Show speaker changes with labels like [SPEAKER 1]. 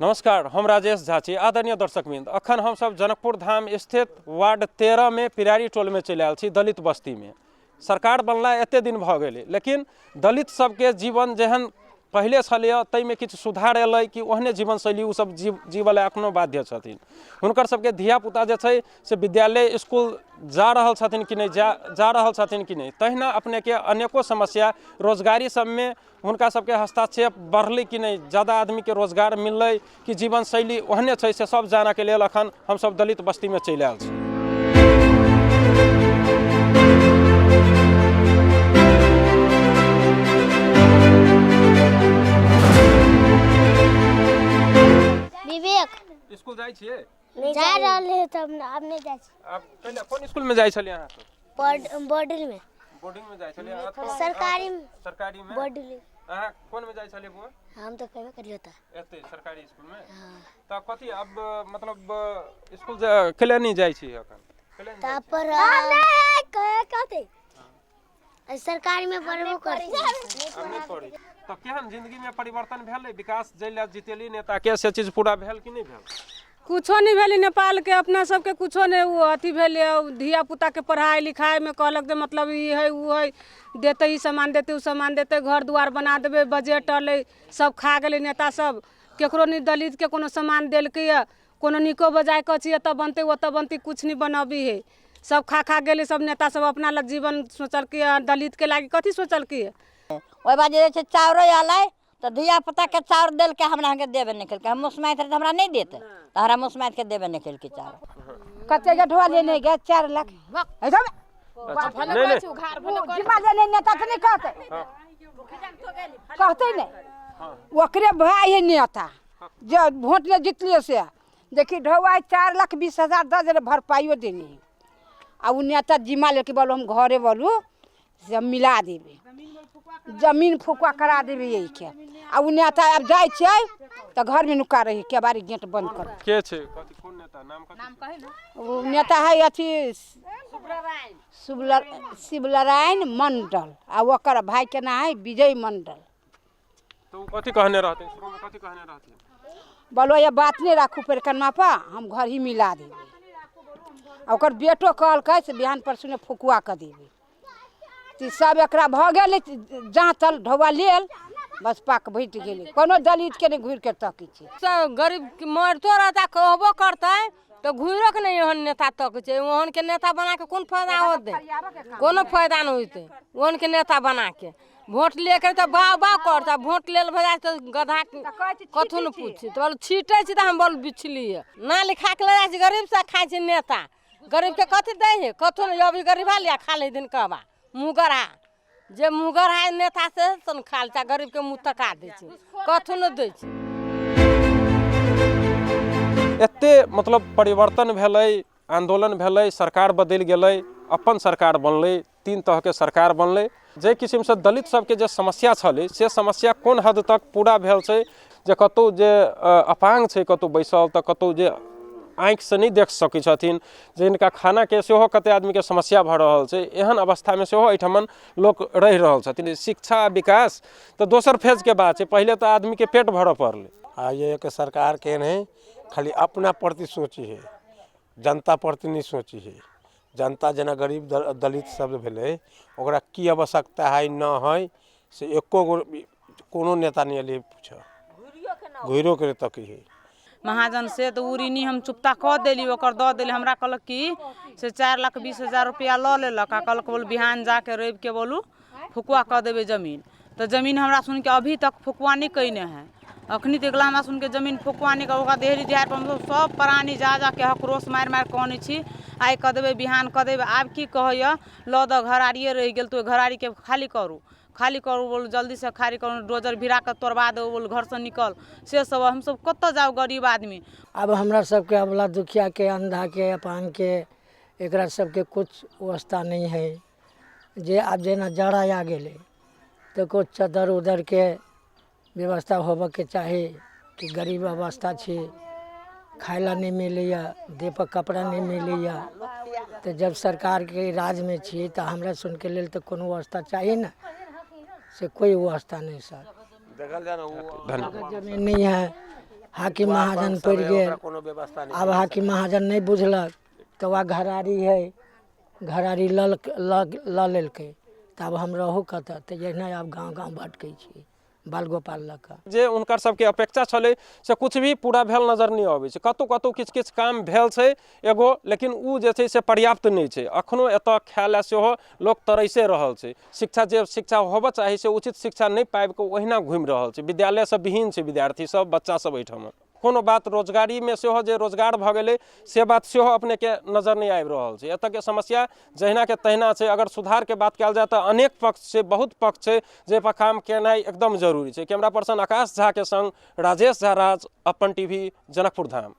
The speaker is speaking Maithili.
[SPEAKER 1] नमस्कार, हम राजेश झा छी। आदरणीय दर्शक वृंद, अखन हमसब जनकपुर धाम स्थित वार्ड 13 में पिरारी टोल में चलि आयल छी, दलित बस्ती में। सरकार बनला एते दिन भऽ गेलै, लेकिन दलित सबके जीवन जेहन पहिले छलैए ताहिमे किछु सुधार एलै कि ओहने जीवनशैली ओ सब जीवऽ लए एखनो बाध्य छथिन। हुनकर सबके धियापुता जे छै से विद्यालय इसकुल जा रहल छथिन कि नहि, जा रहल छथिन कि नहि। तहिना अपनेके अनेको समस्या रोजगारी सबमे हुनका सबके हस्ताक्षेप बढ़लै कि नहि, ज्यादा आदमीके रोजगार मिललै कि जीवनशैली ओहने छै, से सब जानऽके लेल अखन हमसब दलित बस्तीमे चलि आयल छी।
[SPEAKER 2] विवेक
[SPEAKER 1] स्कूल जाइ छियै?
[SPEAKER 2] जा रहल है तऽ हम आब नहि जाइ छी।
[SPEAKER 1] आब पहिले कोन स्कूलमे जाइ छलियै अहाँ सब?
[SPEAKER 2] बोर्डिंग में।
[SPEAKER 1] बोर्डिंग में जाइ छलियै? अहाँ
[SPEAKER 2] सरकारी में।
[SPEAKER 1] सरकारी में?
[SPEAKER 2] बोर्डिंग।
[SPEAKER 1] अहाँ कोन में जाइ छलियै बुआ?
[SPEAKER 2] हम तऽ कहबे करियो तऽ
[SPEAKER 1] एते सरकारी स्कूल में। तऽ कथी अब मतलब स्कूल केले नहि जाइ छी अखन? केले नहि जाइ छी?
[SPEAKER 2] पर कहते सरकारी में पढ़बो करै।
[SPEAKER 1] आब नहि पढ़ै तऽ केहन जिंदगी में परिवर्तन भेलै? विकास जै लए जितेली नेता के, से चीज पूरा भेल कि नहि भेल?
[SPEAKER 3] कुछो नहि भेलै। नेपालके अपना सबके कुछो नहि ओ अथी भेलै। धिया पुताके पढ़ाइ लिखाइमे कहलक जे मतलब ई हइ ओ हइ, देतै ई सामान, देतै ओ सामान, देतै घर दुआर बना देबै। बजट अलै, सब खा गेलै नेता सब। केकरो नहि दलितके कोनो सामान देलकैए, कोनो नीको बेजाय कहै छी एतऽ बनतै ओतऽ बनतै, किछु नहि बनबै हइ। सब खा खा गेलै सब नेता सब। अपना लए जीवन सोचलकै, दलितके लागि कथी सोचलकै?
[SPEAKER 4] ओहि बाद जे छै चाउरो अयलै तऽ धिया पुताके चाउर देलकै, हमरा अहाँके देबे नहि केलकै। हम मुसमाइत रहै तऽ हमरा नहि देत, तऽ हमरा मुसमाइतके देबे नहि केलकै चाउर।
[SPEAKER 5] कते के ढोआ लेने गए 4 लाख।
[SPEAKER 1] नहीं नहीं,
[SPEAKER 5] जिम्मा लेने नेता तऽ नहि कहतै, कहतै नहि। ओकरे भाय है नेता जे वोट नहि जितलियै से। देखी ढौआ 4,20,000 दऽ देले, भरपाइयो देनी। आ ओ नेता जिम्मा लेके बोलो हम घरे बोलू से हम मिला देबै, जमीन फुकुआ करा देबै एहिके। आ ओ नेता आब जाइ छियै तऽ घरमे नुका रही, केबाड़ी गेट बंद कर।
[SPEAKER 1] के छै? कथी कोन नेता? नाम कथी?
[SPEAKER 5] ओ नेता है अथी शिवनारायण मंडल, आ ओकर भाईके नाम है विजय मंडल।
[SPEAKER 1] तऽ ओ कथी कहने रहथिन शुरूमे? कथी कहने रहथिन?
[SPEAKER 5] बोलो ये बात नहीं राखू पर कन्मा पा, हम घर ही मिला देबै। आ ओकर बेटो कहलकै से बिहान परसू ने फुकुआ कऽ देबै। तऽ सब एकरा भऽ गेलै जाँतल ढौआ लेल, बस पाक भटि गेलै। कोनो दलितके नहि घुरि के तकै छै।
[SPEAKER 3] सब गरीब मरितो रहता, कहबो करतै तऽ घुरियो के नहि एहन नेता तकै छै। ओहन के नेता बना के कोन फायदा होतै? कोनो फायदा नहि होतै ओहन के नेता बना के। वोट लेके तऽ बाव बाव करता, वोट लेल भऽ जाइ तऽ गधा कथू नहि पूछी। तऽ बोल छीटै छी तऽ हम बोल बिछलियै ना लिखा के लऽ जाइ छी। गरीब से खाइ छै नेता, गरीबके कथी दै है? कथू नहि। अभी गरीबा लिया खा लै दिन कहबा मुँहगरहा, जे मुँहगरहा है नेता से ने खा लै छै, गरीबके मुँह तका दै छै, कथू नहि दै छै।
[SPEAKER 1] एते मतलब परिवर्तन भेलै, आन्दोलन भेलै, सरकार बदलि गेलै, अपन सरकार बनलै, 3 तरहके सरकार बनलै। जाहि किसिमसँ दलित सबके जे समस्या छलै से समस्या कोन हद तक पूरा भेल छै? जे कतहु जे अपाङ्ग छै कतहु बैसल, तऽ कतहु जे आँखिसँ नहि देख सकै छथिन, जिनका खानाके सेहो कतेक आदमीके समस्या भऽ रहल छै, एहन अवस्थामे सेहो एहिठमन लोक रहि रहल छथिन। शिक्षा आ विकास तऽ दोसर फेजके बात छै, पहिले तऽ आदमीके पेट भरऽ पड़लै।
[SPEAKER 6] आ ये के सरकार केहन है, खाली अपना प्रति सोची है, जनता प्रति नहि सोची है। जनता जेना गरीब दलित सब भेलै, ओकरा की आवश्यकता है न है से एको गो कोनो नेता नहि एलै पूछऽ, घुरियो के तकै है।
[SPEAKER 3] महाजन से तऽ ओ ऋणी हम चुकता कऽ देली, ओकर दऽ देली। हमरा कहलक कि से 4,20,000 रुपैआ लऽ लेलक आ कहलक बोलू बिहान जाके रविके बोलू फुकुआ कऽ देबै जमीन। तऽ जमीन हमरा सुनके अभी तक फुकुआ नहि कयने है। अखनी तक हमरा सुनके जमीन फुकुआ नहि। ओकरा देहरी दिहार पर हमसब सब प्राणी जा जाके हकरोस मारि मारि कऽ अनै छी, आइ कऽ देबै बिहान कऽ देबै। आब की कहैए लऽ दऽ घरारिए रहि गेल तऽ ओहि घरारीके खाली करू, खाली करू बोलू, जल्दीसँ खाली करू, डोजर भिड़ा कऽ तोड़बा देबै, बोलू घरसँ निकल। से सब हमसब कतऽ जाउ गरीब आदमी?
[SPEAKER 7] आब हमरा सबके अबला दुखियाके, अन्धाके, अपाङ्गके, एकरा सबके किछु व्यवस्था नहि हइ। जे आब जेना जाड़ा आ गेलै तऽ किछु चद्दर उद्दरके व्यवस्था होबऽके चाही कि गरीब अवस्था छी, खाइ लए नहि मिलैए, देहपर कपड़ा नहि मिलैए। तऽ जब सरकारके राजमे छी तऽ हमरा सुनके लेल तऽ कोनो व्यवस्था चाही ने, से कोइ व्यवस्था नहि सर।
[SPEAKER 6] देखल जाए ने
[SPEAKER 1] धन्यवाद।
[SPEAKER 7] जमीन नहीं है हाकिम महाजन पड़ि गेल।
[SPEAKER 6] ओकरा कोनो व्यवस्था नहि।
[SPEAKER 7] आब हाकिम महाजन नहि बुझलक तऽ वएह घरारी हइ, घरारी लऽ लऽ लेलकै, तऽ आब हम रहू कतऽ? तऽ एहिना आब गाँव गाँव भटकै छी बाल गोपाल लऽ कऽ।
[SPEAKER 1] जे हुनकर सबके अपेक्षा छलै से कुछ भी पूरा भेल नजर नहि अबै छै। कतहु कतहु किछु किछु काम भेल छै एगो, लेकिन ओ जे छै से पर्याप्त नहि छै। अखनो एतऽ खाय लए सेहो लोक तरैसे रहल छै। शिक्षा जे शिक्षा होबऽ चाही से उचित शिक्षा नहि पाबि कऽ ओहिना घुमि रहल छै। विद्यालयसँ विहीन छै विद्यार्थी सब, बच्चा सब एहिठाम। कोनो बात रोजगारीमे सेहो जे रोजगार भऽ गेलै से बात सेहो अपनेके नजर नहि आबि रहल छै। एतऽके समस्या जहिनाके तहिना छै। अगर सुधारके बात कयल जाय तऽ अनेक पक्ष छै, बहुत पक्ष छै जाहिपर काम केनाइ एकदम जरूरी छै। कैमरा पर्सन आकाश झाके संग राजेश झा राज, अपन टीवी, जनकपुर धाम।